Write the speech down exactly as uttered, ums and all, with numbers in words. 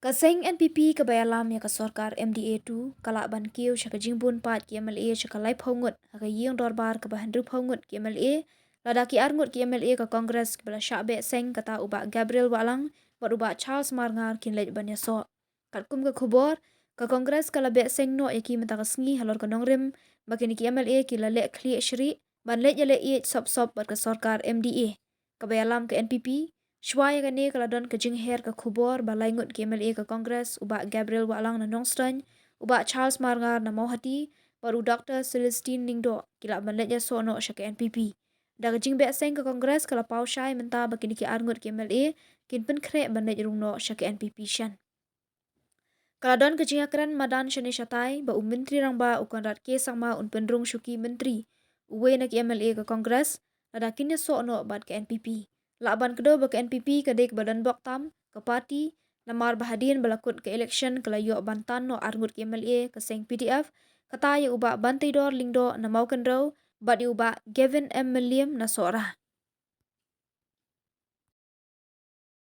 Ka seng N P P kaba ïalam ïa ka sorkar M D A two ka lah ban kiew sha ka jingbun paid ki M L A sha ka laiphew ngut ha ka ïing dorbar kaba hynriewphew ngut ki M L A, lada ki arngut ki M L A ka Congress kiba la shah beh seng, kata u Bah Gabriel Wahlang bad u Bah Charles Marngar, kin leit ban ïasoh. Katkum ka khubor, ka Congress ka la beh seng noh ïa ki mynta ka sngi halor ka nongrim ba kine ki M L A ki la leh khlieh shrieh ban leit ïaleh ïeit sop sop bad ka sorkar M D A. Kaba ïalam ka N P P, shuwa ïa kane ka la don ka jingher ka khubor ba lai ngut ki M L A ka Congress, u Bah Gabriel Wahlang na Nongstoiñ, u Bah Charles Marngar na Mawhati bad u Doctor Celestine Lyngdoh, ki lah ban leit ïasoh noh sha ka N P P. Da ka jingbeh seng, ka Congress ka la paw shai mynta ba kine ki arngut ki M L A kin pynkhreh ban leit rung noh sha ka N P P shen. Ka la don ka jingïakren madan shane shatai ba u Myntri Rangbah u Conrad K Sangma un pynrung shuki myntri uwei na ki M L A ka Congress lada kin ïasoh noh bad ka N P P. Lah ban kdew ba ka N P P ka dei kaba donbok tam ka party, namar ba hadien ba la kut ka election ka la ïoh ban tan noh arngut ki M L A ka seng P D F, kata ïa u Bah Banteidor Lyngdoh na Mawkynrew bad ïa u Bah Gavin M Mylliem na Sohra.